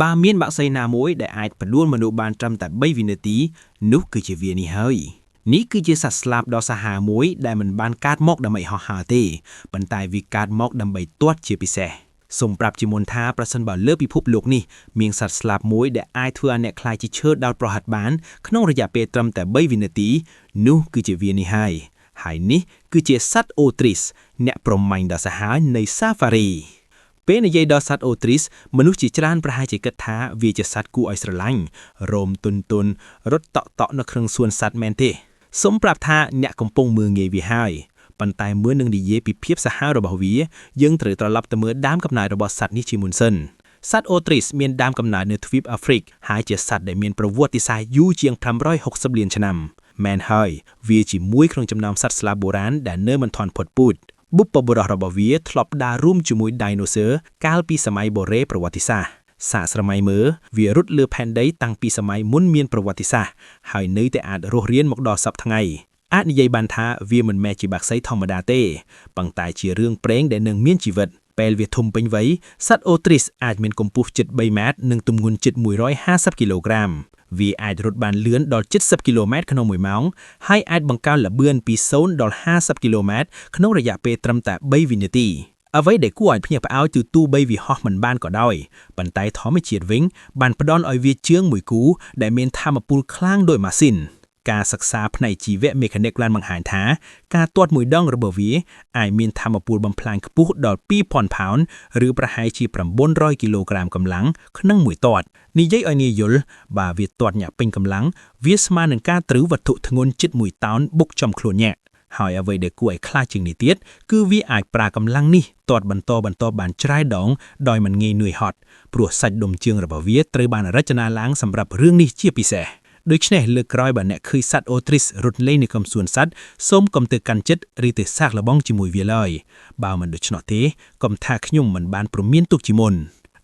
បើមានបក្សីណាមួយដែលអាចផ្ដួលមនុស្សបានត្រឹមតែ3វិនាទីនោះគឺជាវានេះហើយនេះគឺជាសត្វស្លាបដ៏សាហាវមួយដែលមិនបានកើតមកដើម្បីហោះហើរទេប៉ុន្តែវាកើតមកដើម្បីទាត់ជាពិសេសសូមប្រាប់ជាមុនថាប្រសិនបើលើពិភពលោកនេះមានសត្វស្លាបមួយដែលអាចធ្វើឲ្យអ្នកក្លាយជាឈើដោតប្រហិតបានក្នុងរយៈពេលត្រឹមតែ3វិនាទីនោះគឺជាវានេះហើយហើយនេះគឺជាសត្វអូទ្រីសអ្នកប្រមាញ់ដ៏សាហាវនៃសាហ្វារី ពេលនិយាយដល់សត្វអូទ្រីសមនុស្សជាច្រើនប្រហែលជាគិតថាវាជាសត្វគួរឲ្យស្រឡាញ់រោមទុនទុនរត់តក់តក់នៅក្នុងសួនសត្វមែនទេសូមប្រាប់ថាអ្នកកំពុងមើលងាយវាហើយប៉ុន្តែមើលនឹងនិយាយពីភាពសាហាវរបស់វាយើងត្រូវត្រឡប់ទៅមើលដើមកំណើតរបស់សត្វនេះជាមុនសិនសត្វអូទ្រីសមានដើមកំណើតនៅទ្វីបអាហ្វ្រិកហើយជាសត្វដែលមានប្រវត្តិសាស្ត្រយូរជាង560លានឆ្នាំមែនហើយវាជាមួយក្នុងចំណោមសត្វស្លាបបុរាណដែលនៅមិនទាន់ផុតពូជ បុព្វបុរសរបស់វាធ្លាប់ដើររួមជាមួយដៃណូស័រកាលពីសម័យបុរេប្រវត្តិសាស្ត្រសាកស្រមៃមើលវារត់លើផែនដីតាំងពីសម័យមុនមានប្រវត្តិសាស្ត្រហើយនៅតែអាចរស់រានមកដល់សព្វថ្ងៃអាចនិយាយបានថាវាមិនមែនជាបក្សីធម្មតាទេប៉ុន្តែជារឿងព្រេងដែលនឹងមានជីវិតពេលវាធំពេញវ័យសត្វអូទ្រីសអាចមានកម្ពស់ជិត3ម៉ែត្រនិងទម្ងន់ជិត150គីឡូក្រាមវាអាចរត់បានលឿនដល់70គីឡូម៉ែត្រក្នុង1ម៉ោងហើយអាចបង្កើនល្បឿនពី0ដល់50គីឡូម៉ែត្រក្នុងរយៈពេលត្រឹមតែ3វិនាទីអ្វីដែលគួរឲ្យភ្ញាក់ផ្អើលគឺទោះបីវាហោះមិនបានក៏ដោយប៉ុន្តែធម្មជាតិវិញបានផ្ដល់ឲ្យវាជើងមួយគូដែលមានថាមពលខ្លាំងដូចម៉ាស៊ីនការសិក្សាផ្នែកជីវៈមេកានិកបានបង្ហាញថាការទាត់មួយដងរបស់វាអាចមានថាមពលបំផ្លាញខ្ពស់ដល់2000ផោនឬប្រហែលជា900គីឡូក្រាមកម្លាំងក្នុងមួយទាត់និយាយឲ្យងាយយល់បើវាទាត់ញាក់ពេញកម្លាំងវាស្មើនឹងការត្រូវវត្ថុធ្ងន់ជិត1តោនបុកចំខ្លួនញាក់ហើយអ្វីដែលគួរឲ្យខ្លាចជាងនេះទៀតគឺវាអាចប្រើកម្លាំងនេះទាត់បន្តបន្តបានច្រើនដងដោយមិនងាយនឿយហត់ព្រោះសាច់ដុំជើងរបស់វាត្រូវបានរចនាឡើងសម្រាប់រឿងនេះជាពិសេសដូច្នេះលើកក្រោយបើអ្នកឃើញសត្វអូទ្រីសរត់លេងនៅក្នុងសួនសត្វសូមកុំទៅកាន់ចិត្តឬទៅសាកល្បងជាមួយវាឡើយបើមិនដូច្នោះទេកុំថាខ្ញុំមិនបានព្រមានទុកជាមុន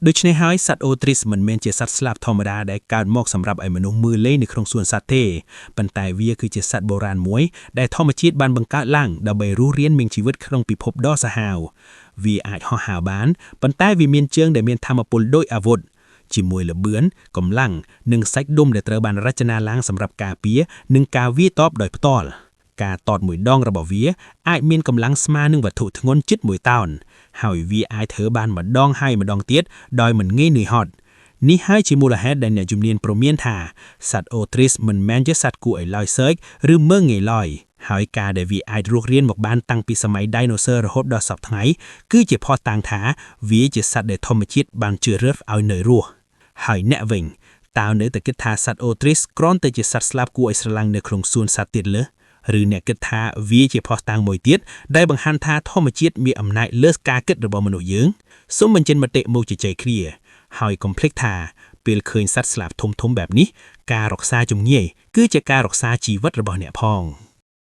ដូច្នេះហើយសត្វអូទ្រីសមិនមែនជាសត្វស្លាបធម្មតាដែលកើតមកសម្រាប់ឲ្យមនុស្សមើលលេងនៅក្នុងសួនសត្វទេប៉ុន្តែវាគឺជាសត្វបុរាណមួយដែលធម្មជាតិបានបង្កើតឡើងដើម្បីរស់រានមានជីវិតក្នុងពិភពដ៏សាហាវវាអាចហោះហើរបានប៉ុន្តែវាមានជើងដែលមានថាមពលដូចអាវុធជាមួយល្បឿនកម្លាំងនិងសាច់ដុំដែលត្រូវបានរចនាឡើងសម្រាប់ការពារនិងការវាយតបដោយផ្ទាល់ការតតមួយដងរបស់វាអាចមានកម្លាំងស្មើនឹងវត្ថុធ្ងន់ជិត1តោនហើយវាអាចធ្វើបានម្ដងហើយម្ដងទៀតដោយមិនងាយនឿយហត់នេះហើយជាមូលហេតុដែលអ្នកជំនាញព្រមានថាសត្វអូទ្រីសមិនមែនជាសត្វគួរឲ្យឡើយសើចឬមើលងាយឡើយហើយការដែលវាអាចរស់រានមកបានតាំងពីសម័យដៃណូស័ររហូតដល់សព្វថ្ងៃគឺជាភស្តុតាងថាវាជាសត្វដែលធម្មជាតិបានជ្រើសរើសឲ្យនៅរស់ហើយអ្នកវិញតើនៅតែគិតថាសត្វអូទ្រីសគ្រាន់តែជាសត្វស្លាបគួរឲ្យស្រឡាញ់នៅក្នុងសួនសត្វទៀតលើឬអ្នកគិតថាវាជាភស្តុតាងមួយទៀតដែលបង្ហាញថាធម្មជាតិមានអំណាចលើការគិតរបស់មនុស្សយើងសូមបញ្ចេញមតិមកជជែកគ្នាហើយកុំភ្លេចថាពេលឃើញសត្វស្លាបធំៗបែបនេះការរក្សាជំងាយគឺជាការរក្សាជីវិតរបស់អ្នកផង។